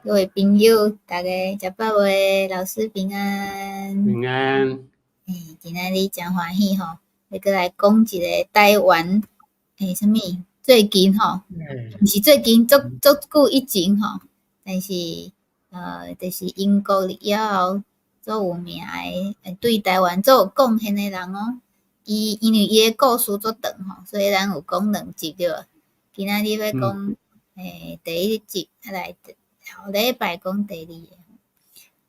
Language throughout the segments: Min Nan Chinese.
各位朋友，逐家食飽未？老師平安。平安。欸，今仔日誠歡喜吼，欲閣來講一个台灣，欸，啥物？最近吼，毋是最近，足足久以前吼，但是，就是英國了後，足有名的，對台灣足有貢獻的人哦。伊因為伊的故事足長吼，所以咱有講兩集對無？今仔日欲講，欸，第一集，啊來後禮拜講第二个，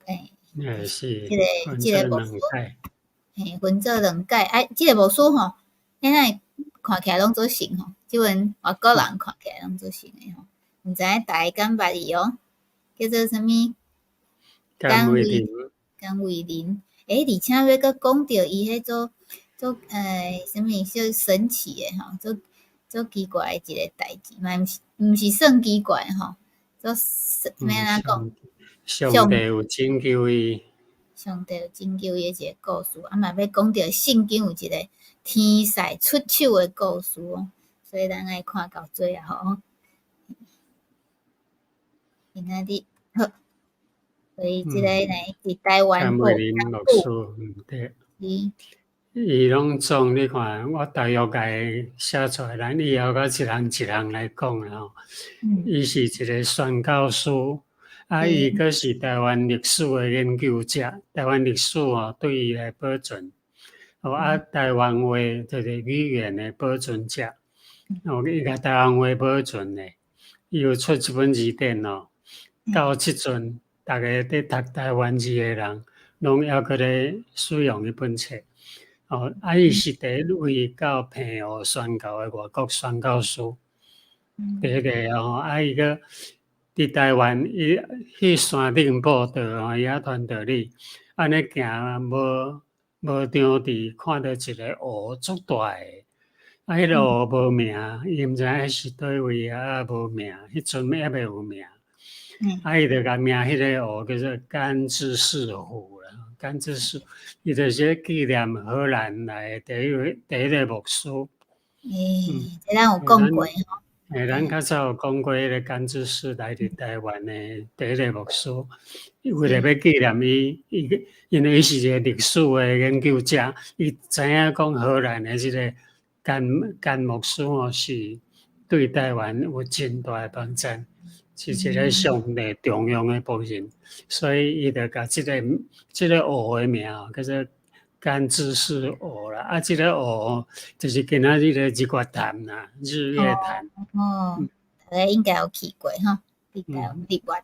欸，欸是，這個牧師，嘿，分做兩屆，啊，這個牧師吼，現在看起來攏足熟吼，這陣外國人看起來攏足熟的吼，毋知影大家敢捌伊哦？叫做啥物？甘為霖。甘為霖，欸，而且欲閣講著伊彼組足欸，啥物小神奇的吼，足足奇怪的一个代誌，嘛毋是毋是算奇怪吼，足欲按怎講？上帝有拯救伊。上帝有拯救伊的一个故事，啊嘛欲講著聖經有一个天使出手的故事哦，所以咱愛看到最後吼。今仔日好，所以這個呢佇台灣甘為霖牧師，對。伊攏總你看，我大約共伊寫出來，咱以後閣一項一項來講啦吼。伊是一个宣教師，啊，伊閣是台灣歷史的研究者，台灣歷史吼對伊來保存，哦啊，台灣話就是語言的保存者，哦，伊共台灣話保存的，伊有出一本字典哦，到這陣，逐个佇讀台灣字的人，攏猶閣咧使用彼本冊。哦，啊，伊是第一位到澎湖宣教的外國宣教師，第一個哦，啊，伊閣佇台灣，伊去山頂布道吼，伊遐傳道理，按呢行無無場地，看著一个湖足大个，啊，彼个湖無名，伊毋知影彼是佗位啊，無名，彼陣猶未有名，啊，伊就共命彼个湖叫做甘芝士湖啦，甘芝士，伊就是紀念荷蘭來的第一位第一个牧師。欸，這咱有講過吼。欸，咱較早有講過，彼个甘芝士來佇台灣的第一个牧師，為著欲紀念伊，伊因為伊是一个歷史的研究者，伊知影講荷蘭的這个甘甘牧師吼是對台灣有真大的幫助，是一个上帝重用的僕人，所以伊就共這個湖的名叫做甘芝士湖啦。啊，這个湖就是今仔日的日月潭啦，日月潭。哦，大家應該有去過吼，日月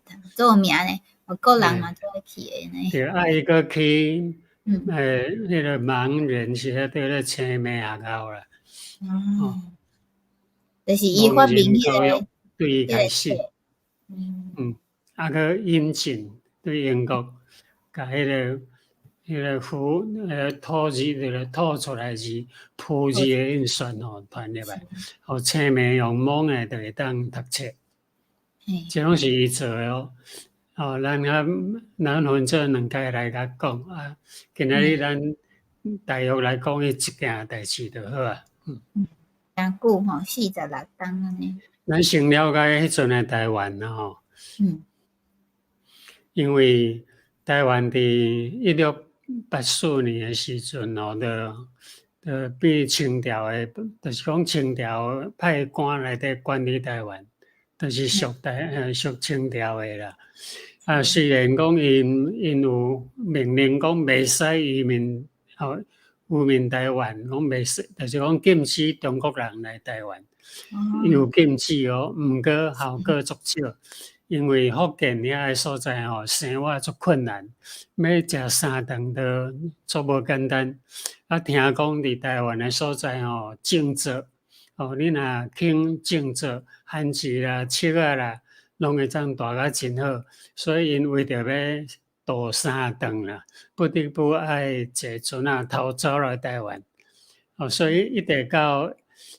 潭足有名呢，外國人嘛足愛去的呢。對，啊，伊閣去，欸，彼个盲人是彼佗咧青暝學校啦。哦，就是伊發明彼个，對伊開始，啊，閣引進對英國，共彼个符，吐字，就是吐出來字，噗字的印刷吼，傳入來，予青盲用摸的就會當讀冊。這攏是伊做的哦。哦，咱較咱分做兩屆來共講啊。今仔日咱大約來講彼一件代誌就好啊。誠久吼，46冬按呢。咱先了解彼陣的台灣啦吼。因為台灣佇1684年的時陣吼，就變清朝的，就是講清朝派官來佇管理台灣，就是屬清朝的啦。啊，雖然講𪜶有命令講袂使移民，吼，移民台灣，講袂使，就是講禁止中國人來台灣。有禁止哦，毋過效果足少，因為福建遐个所在吼，生活足困難，欲食三頓都足無簡單。啊，聽講佇台灣的所在吼，種作，哦，你若肯種作，番薯啦、粟仔啦，攏會當大甲真好。所以𪜶為著欲度三頓啦，不得不愛坐船仔偷走來台灣。哦，所以一直到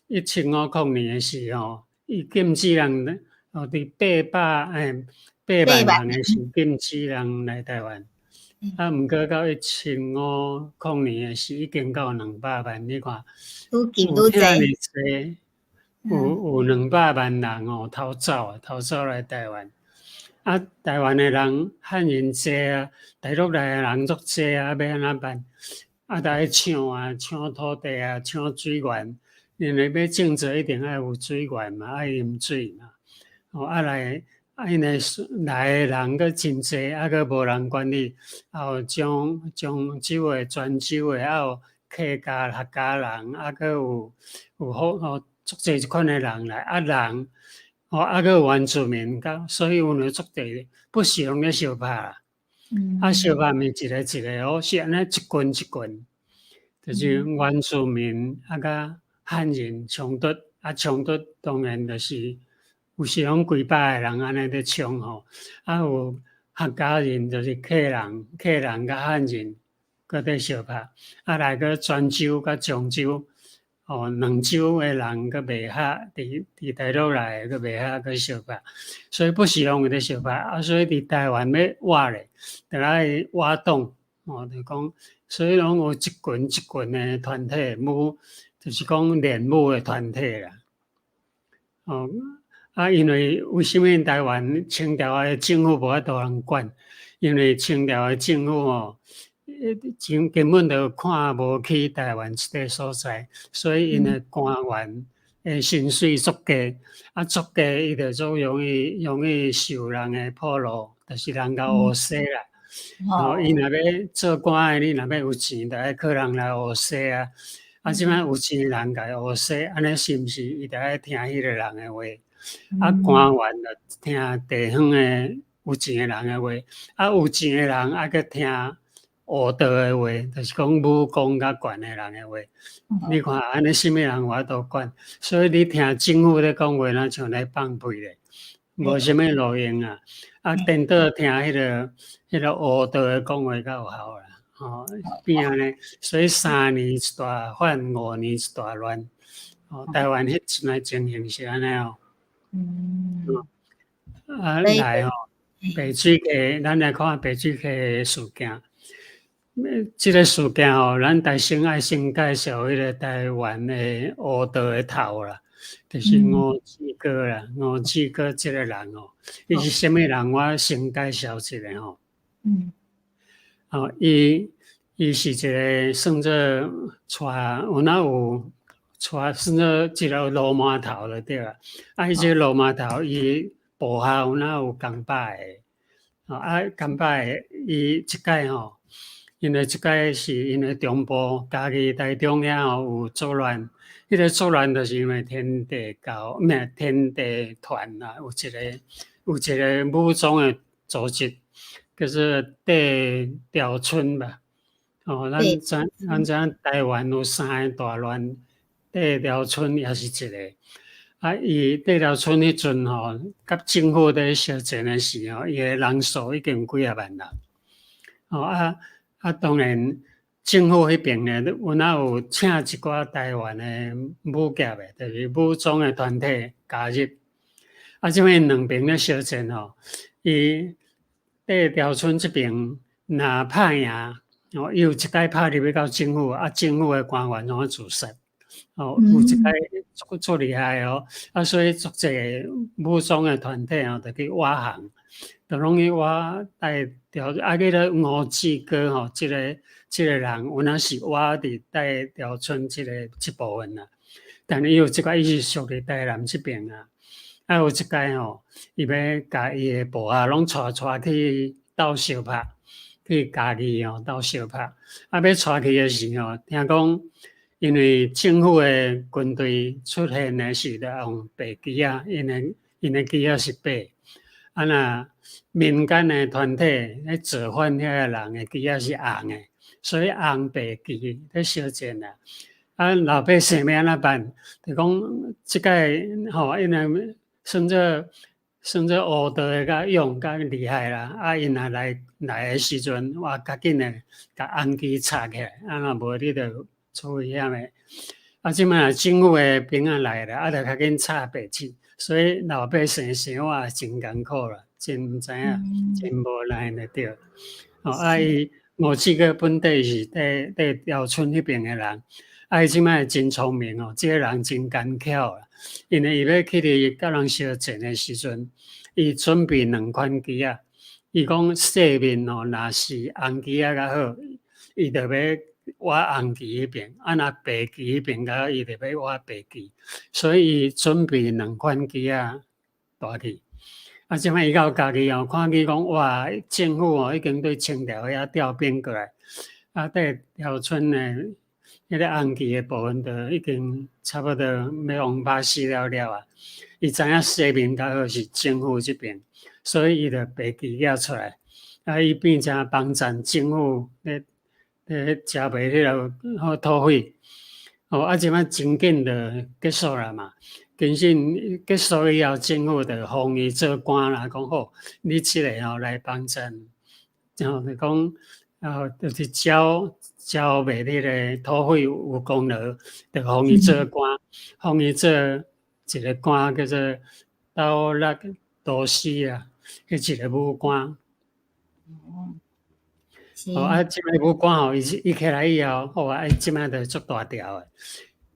1750年的時候，伊禁止人哦，佇800萬人的時禁止人來台灣。啊，毋過到1750年的時，已經到200萬，你看，愈禁愈有遐爾濟，有200萬人哦，偷走啊，偷走來台灣。啊，台灣的人漢人濟啊，大陸來的人足濟啊，欲按怎辦？啊，就愛搶啊，搶土地啊，搶水源，因為欲種植一定愛有水源嘛，愛飲水嘛。哦，啊來，啊𪜶來的人閣真濟，啊閣無人管理，啊有漳漳州的、泉州的，啊有客家、客家人，啊閣有好吼足濟這款的人來，啊人，吼啊閣有原住民，佮所以有兩足濟，不時攏咧相拍啦。啊，相拍毋是一个一个哦，是按呢一群一群，就是原住民啊佮漢人衝突，啊衝突當然就是有時攏幾百個人按呢咧衝吼，啊有客家人就是客人，客人佮漢人閣咧相拍，啊來閣泉州佮漳州，哦兩州的人閣袂合，佇大陸來的閣袂合閣相拍，所以不時攏有咧相拍，啊所以佇台灣欲活咧，就愛活動，哦就講，所以攏有一群一群的團體，武就是講練武的團體啦。哦，啊因為為啥物台灣清朝的政府無法度通管？因為清朝的政府吼，真根本就看無起台灣這個所在，所以𪜶的官員的薪水足低，啊足低，伊就足容易受人的俘虜，就是人共學勢啦。哦，伊若欲做官的，你若欲有錢，就愛靠人來學勢啊。啊，這擺有錢的人共伊學勢，按呢是毋是伊就愛聽彼個人的話？啊，官員就聽地方的有錢的人的話，啊，有錢的人愛閣聽學道的話，就是講武功較懸的人的話。你看按呢，啥物人有法度管？所以你聽政府咧講話，若像咧放屁咧，無啥物路用啊。啊，顛倒聽彼個學道的講話較有效啦。吼，變按呢，所以三年一大反，5年一大亂。哦，台灣彼陣的情形是按呢哦。啊，來吼，白水溪，咱來看白水溪的事件。這個事件吼，咱台先愛先介紹彼個台灣的黑道的頭啦，就是吳志高啦。吳志高這個人哦，伊是啥物人？我先介紹一下吼。哦，伊是一個算做帶，有哪有帶算做一個鱸鰻頭就對啦。啊，彼這個鱸鰻頭，伊部下有哪有江巴的，哦啊，江巴的，伊這擺吼，因為這擺是因為中部嘉義、台中遐吼有作亂，彼個作亂就是因為天地教，毋是天地團啊，有一個武裝的組織，叫做地調村吧。哦，咱知影台灣有三個大亂，地調村也是一個。啊，伊地調村彼陣吼，佮政府佇相戰的時候，伊的人數已經幾仔萬人。哦啊啊，當然政府彼邊呢，有哪有請一寡台灣的武俠的，就是武裝的團體加入。啊，這擺兩邊咧相戰吼，伊地調村這邊若拍贏，哦，伊有一擺拍入去到政府，啊，政府的官員攏自殺。哦，有一擺足足厲害哦，啊，所以足濟武裝的團體哦，就去挖行，就攏去挖帶調，啊，彼個吳志高吼，這個人有影是挖佇帶調村這部分啦，但伊有一擺伊是屬佇台南這邊啊，啊有一擺吼，伊欲共伊的部下攏帶去鬥相拍，去嘉義吼鬥相拍，啊，欲帶去的時吼，聽講因為政府的軍隊出現的時，就用白旗仔，𪜶的旗仔是白，啊若民間的團體咧造反遐个人的旗仔是紅的，所以紅白旗咧相戰啊。啊，老百姓欲按怎辦？就講這擺吼，因為算做黑道的較勇較厲害啦。啊，𪜶若來的時陣，哇，較緊的共紅旗插起來，啊若無你就出危險的。啊，這擺政府的兵仔來了，啊，就較緊插白旗，所以老百姓生活真艱苦啦，真毋知影，真無奈的對。哦，啊，伊吳志高本底是地調村彼邊的人，啊，伊這擺真聰明哦，這个人真奸巧啦。因為伊欲去佇佮人相戰的時陣，伊準備兩款旗仔。伊講勢面哦，若是紅旗仔較好，伊就欲倚紅旗彼邊；啊，若白旗彼邊較好，伊就欲倚白旗。所以伊準備兩款旗仔帶去。啊，這擺伊到家己哦，看見講哇，政府哦已經對清朝遐調兵過來，啊，佇條村的彼个紅旗的部分就已經差不多欲予拍死了了啊。伊知影勢面較好是政府這邊，所以伊就白旗舉出來，啊，伊變成幫贊政府咧咧剿滅彼个土匪。哦，啊，這擺真緊就結束啦嘛。其實結束以後，政府就封伊做官啦，講好，你這个吼來幫贊，然後就講，啊，就是剿滅彼个土匪有功勞，就封伊做官，封伊做一个官叫做斗六都司啊，彼一个武官。哦，啊，這个武官吼，伊起來以後，哦，啊，這擺就足大條的，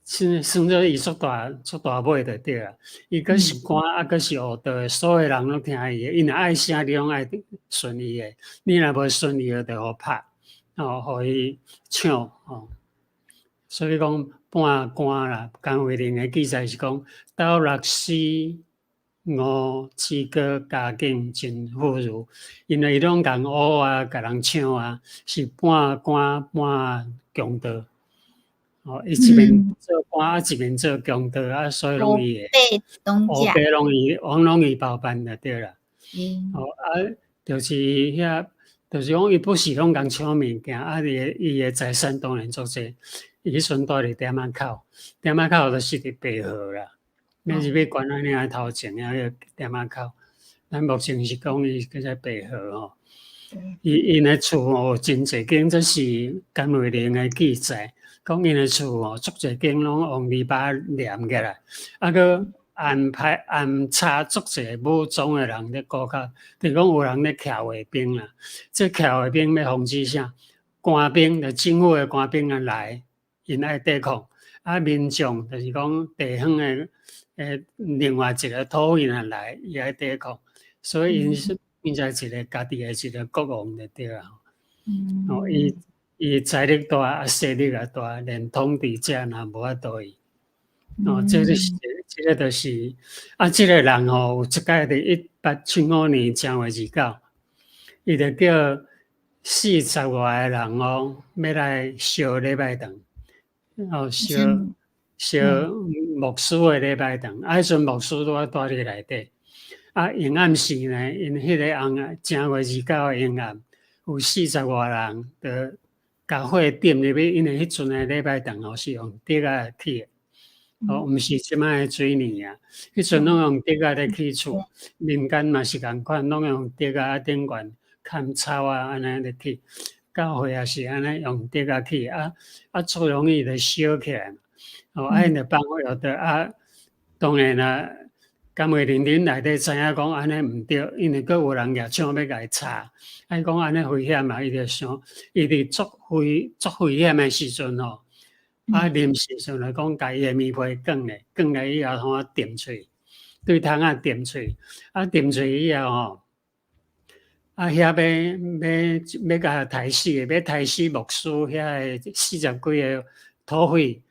算做伊足大足大尾就對啦。伊閣是官，啊，閣是學道的，所有人攏聽伊的。伊若愛啥，你攏愛順伊的。你若無順伊的，就予拍，哦，予伊搶，哦。所以講判官啦，甘為霖的記載是講，斗六司吳志高家境真富裕，因為伊攏共烏啊，共人搶啊，是半官半強盜。哦，伊一面做官，啊一面做強盜，啊，所以攏伊的，烏白攏伊，攏伊包辦就對啦。哦，啊，就是遐，就是講伊不時攏共搶物件，啊，伊的財產當然足濟。伊彼陣住佇店仔口，店仔口就是佇白河啦。欲入去關安嶺頭前遐個店仔口，咱目前是講伊叫做白河吼。伊𪜶的厝吼真濟間，這是甘為霖的記載，講𪜶的厝吼足濟間攏用籬笆連起來，啊，閣安排安插足濟武裝的人咧顧較，就是講有人咧徛衛兵啦。這徛衛兵欲防止啥？官兵就政府的官兵啊來，𪜶愛抵抗。啊，民眾就是講地方的另外一個土匪若來，伊愛抵抗，所以𪜶是變成一個家己的一個國王就對啊。哦，伊財力大，啊勢力也大，連統治者若無法度伊。哦，這個就是，啊，這個人吼有一擺佇1875年正月29，伊就叫四十外個人哦，欲來燒禮拜堂，哦燒牧師的禮拜堂，啊，彼陣牧師拄仔住佇內底，啊，陰暗時呢，𪜶彼个紅啊，正月29的陰暗，有四十外人，就共火點入去，因為彼陣的禮拜堂吼是用竹仔起的，哦，毋是這擺的水泥啊，彼陣攏用竹仔咧起厝，民間嘛是仝款，攏用竹仔頂懸砍草啊，按呢咧起，教會也是按呢用竹仔起，啊啊，足容易就燒起來。哦，啊，𪜶就放火就啊，當然啦，甘為霖𪜶內底知影講按呢毋對，因為閣有人舉槍欲共伊插，啊，伊講按呢危險啊，伊就想，伊佇足危險的時陣吼，啊，臨時想來講，共伊的棉被捲咧，捲咧以後通啊墊喙，對窗仔墊喙，啊，墊喙以後吼，啊，遐欲欲欲共刣死的，欲刣死牧師遐个四十幾个土匪。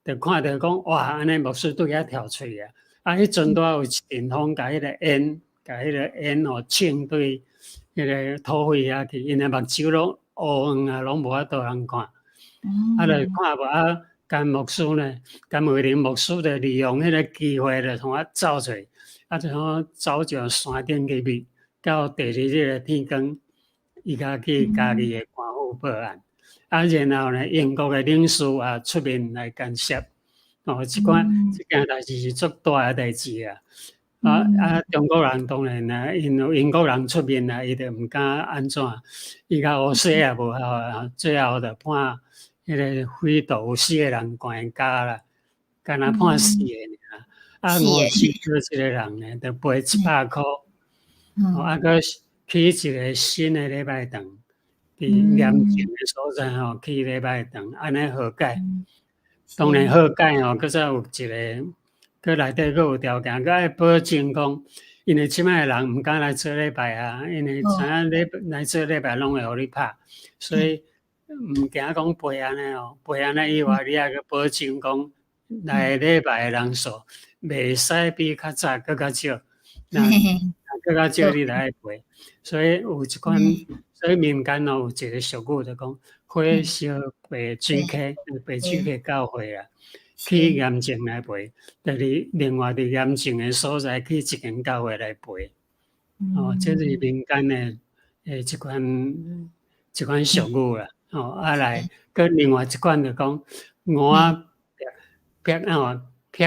就看著講哇，按呢牧師對遐跳喙啊！啊，彼陣拄仔有一陣風，共彼个煙，共彼个煙吼衝對彼个土匪遐去，𪜶的目睭攏烏黃啊，攏無法度通看。啊，就看無啊，甘牧師呢，甘為霖牧師就利用彼个機會，就創啊走出去，啊，就創走上山頂去避，到第二日的天光，伊才去家己的官府報案。啊，然後呢，英國的領事也出面來干涉，哦，這款這件代誌是足大的代誌啊！啊啊，中國人當然啦，因為英國人出面啊，伊就毋敢按怎，伊共烏西也無效啊，最後就判彼個匪徒有四個人關監啦，敢若判四個爾。啊，吳志高這個人呢，就賠700箍，哦，啊，閣起一個新的禮拜堂。佇嚴正的所在吼，起禮拜堂，按呢和解。當然好解吼，閣再有一個，閣內底閣有條件，閣愛保證講，因為這擺的人毋敢來做禮拜啊，因為知影禮來做禮拜攏會予你拍，所以毋驚講賠按呢哦，賠按呢以外，你抑閣保證講來禮拜的人數袂使比較早閣較少，若閣較少你就愛賠，所以有一款，所以民間哦有一個俗語就講，火燒白水溪，白水溪教會啊，去驗證來賠，第二另外佇驗證的所在去一間教會來賠，哦，這是民間的這款俗語啦，哦，啊來，閣另外一款就講，鰻仔劈劈哦劈，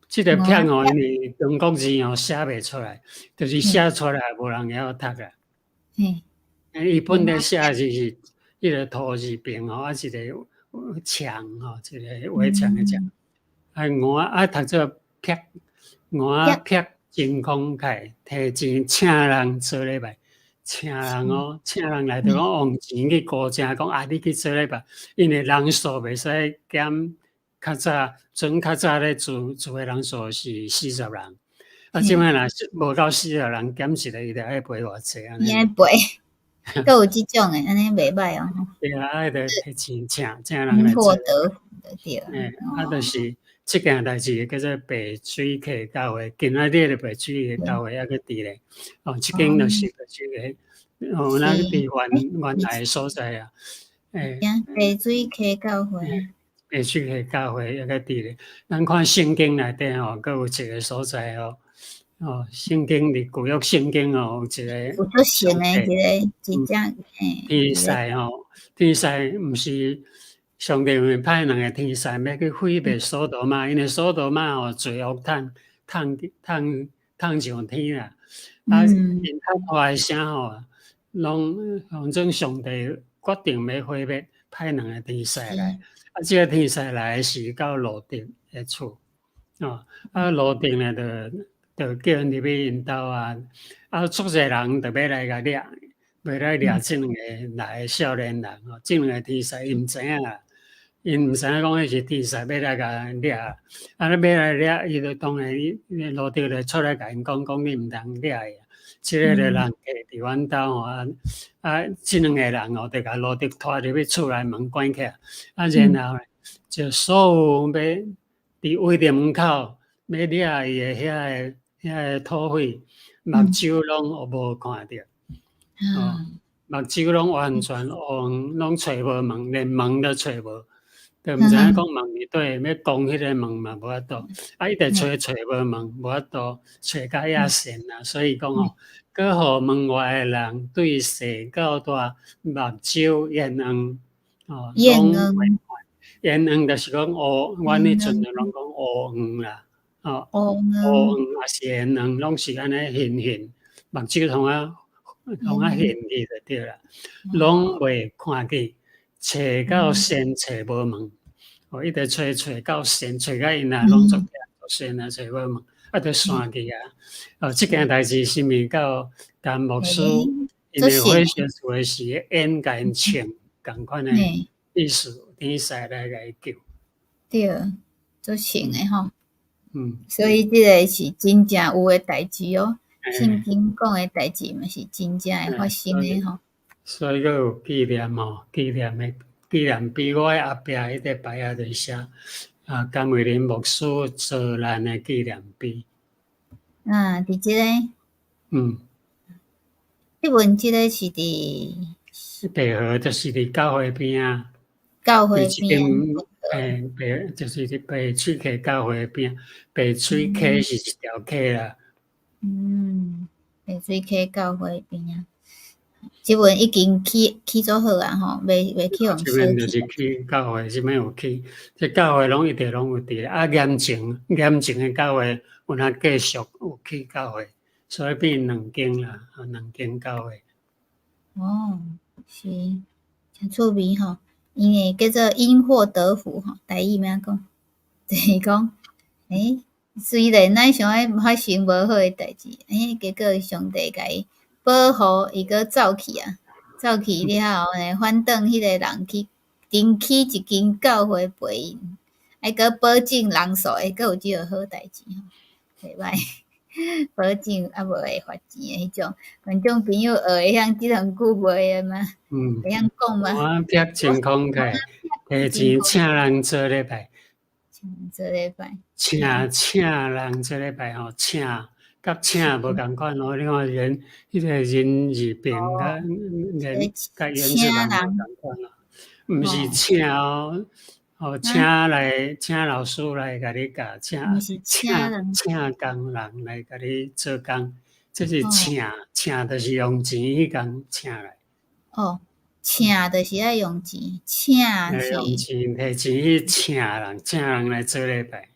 這個劈哦，因為中國字哦寫袂出來，就是寫出來無人會曉讀啊。伊本來寫就是彼個土字邊吼，啊一個牆吼，一個圍牆的牆。啊，鰻仔啊讀做劈，鰻仔劈真慷慨，提錢請人做禮拜，請人哦，請人來就講用錢去雇請，講啊你去做禮拜，因為人數袂使減較早，陣較早咧住住的人數是40人，啊，這擺若是無夠四十人，減一個伊就愛賠偌濟按呢。伊愛賠，閣有這種的，按呢袂䆀哦。對啊，啊就提錢請請人來做。獲得對。欸，啊，就是這件代誌叫做白水溪教會，今仔日的白水溪教會猶閣佇咧。哦，這間就是白水溪，哦，咱佇原來的所在啊。欸，白水溪教會。白水溪教會猶閣佇咧。咱看聖經內底吼，閣有一個所在哦。哦，聖經佇舊約聖經哦，有一個有足神的一個真正嘿。天使吼，天使毋是上帝會派兩個天使欲去毀滅所多瑪，因為所多瑪吼罪惡趁趁趁趁上天啦。啊，𪜶喊話的聲吼，攏反正上帝決定欲毀滅，派兩個天使來。啊，這個天使來是到羅得的厝，哦，啊羅得呢就叫𪜶入去𪜶兜啊，啊，足濟人就欲來共掠，欲來掠這兩個來的少年人吼，這兩個天使伊毋知影啦，𪜶毋知影講彼是天使欲來共掠，啊，欲來掠，伊就當然羅得就出來共𪜶講講你毋通掠伊，這個人客佇阮兜吼，啊啊，這兩個人吼，就共羅得拖入去厝內門關起來，啊，然後就所有欲佇圍佇門口欲掠伊的遐個土匪，目睭攏無看著，哦，目睭攏完全烏，攏揣無門，連門都揣無，就毋知影講門佇佗，欲攻彼個門嘛無法度，啊，伊就揣揣無門，無法度，揣甲野神啊，所以講吼，閣予門外的人對細到大目睭眼黃，哦，攏袂看，眼黃就是講烏，阮彼陣就攏講烏黃啦。哦，烏黃抑是眼黃，攏是按呢現現，目睭通啊通啊現去就對啦，攏袂看見，揣到仙揣無門，哦，一直揣揣到仙，揣甲𪜶啊攏足仙啊揣無門，啊，就散去啊。哦，這件代誌是毋是到甘牧師𪜶的火燒厝的時，煙共𪜶穿仝款的意思，天使來共伊救。對，足神的吼。所以這個是真正有的代誌哦，聖經講的代誌嘛是真正會發生的吼。所以閣有紀念吼，紀念的紀念碑，我的後壁彼個牌仔就寫啊，甘慧林牧師遭難的紀念碑。啊，佇這個。這份這個是佇。白河就是佇教會邊仔。教會邊。欸，白就是佇白水溪教會邊，白水溪是一條溪啦。嗯，白水溪教會邊仔，這份已經起起做好啊吼，未去予這邊就是起教會，這邊有起，這教會攏一直攏有佇啊，嚴前嚴前的教會有哪繼續有起教會，所以變兩間啦，兩間教會。哦，是，誠趣味吼。因為叫做因禍得福吼，台語欲按怎講？就是講，欸，雖然咱想愛發生無好的代誌，欸，結果上帝共伊保護，伊閣走去啊，走去了後呢，反轉彼個人去重起一間教會陪𪜶。愛閣保證人數，會閣有這个好代誌吼，袂歹。保證啊無會罰錢的彼種，觀眾朋友學會曉這兩句袂的嗎？會曉講嗎？我撇清空起，提錢請人做禮拜，請人做禮拜，請人做禮拜吼，請佮請無仝款哦。你看人，彼个人字邊佮人佮言字旁無仝款哦，毋是請哦，哦，請來請老師來共你教，請請請工人來共你做工，這是請請，就是用錢去共請來。哦，請就是愛用錢，請是用錢提錢去請人，請人來做禮拜。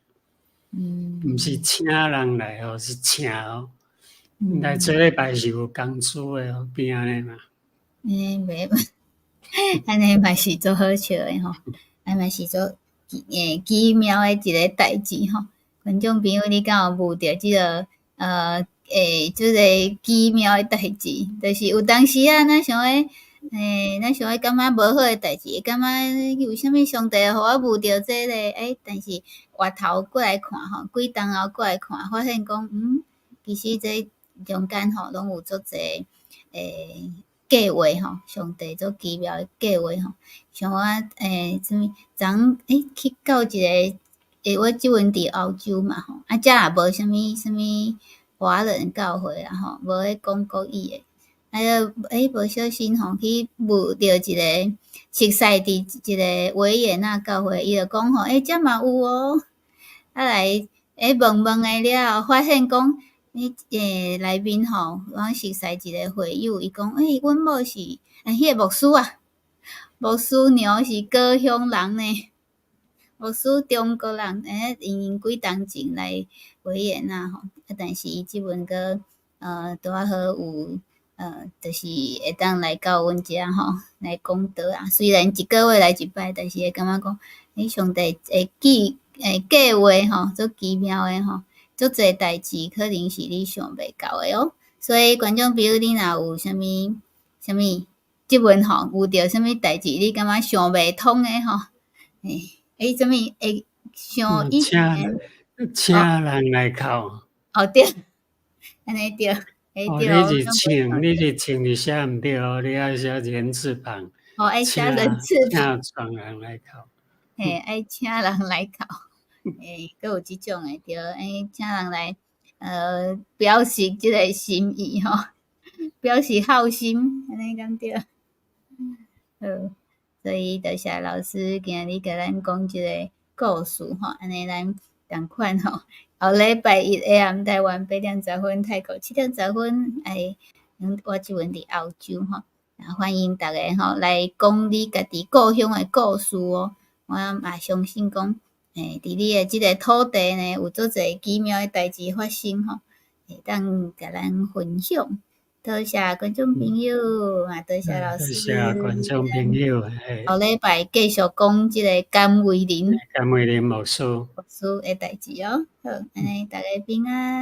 毋是請人來哦，是請哦。來做禮拜是有工資的哦，變按呢嘛。欸，袂歹，按呢嘛是足好笑的吼，啊嘛是足奇妙的一个代誌吼。觀眾朋友，你敢有遇著這个這个奇妙的代誌？就是有當時啊，咱想講，咱想講感覺無好的代誌，感覺為啥物上帝予我遇著這个？欸，但是回頭過來看吼，幾冬後過來看，發現講，其實這中間吼，攏有足濟計劃吼，上帝足奇妙的計劃吼。像我啥物，昨昏去到一个，我這陣佇歐洲嘛吼，啊，遮也無啥物啥物華人教會啦吼，無咧講國語的。啊，無小心吼去遇著一个熟似佇一个維也納教會，伊就講吼，欸，遮嘛有哦。啊來，問問的了後，發現講，內面吼，我熟似一个會友，伊講，欸，阮某是，彼个牧師啊，牧師娘是高雄人呢，牧師中國人，𪜶𪜶幾冬前來維也納吼，啊，但是伊這陣閣，拄仔好有，就是會當來到阮遮吼，來講道啊。雖然一个月來一擺，但是會感覺講，欸，上帝會計計劃吼，足奇妙的吼，足濟代誌可能是你想袂到的哦。所以觀眾朋友，你若有啥物啥物，這陣吼遇著啥物代誌，你感覺想袂通的吼，啥物會想以前請人來哭。哦對，按呢對。哦，你是請，你是請，你寫毋對哦，你愛寫人字旁。哦，愛寫人字旁。請人來哭。嘿，愛請人來哭。欸，閣有這種的對，欸，請人來，表示這个心意吼，表示孝心，按呢敢對？好，所以多謝老師今日共咱講這个故事吼，按呢咱仝款吼。後禮拜一下暗台灣8點10分，泰國7點10分，哎，我這陣佇歐洲吼，啊，歡迎大家吼來講你家己故鄉的故事哦。我嘛相信講，佇你的這个土地呢，有足濟奇妙的代誌發生吼，會當共咱分享。多謝觀眾朋友，嘛多謝老師。多謝觀眾朋友。後禮拜繼續講這个甘為霖。甘為霖牧師。牧師的代誌哦。好，按呢大家平安。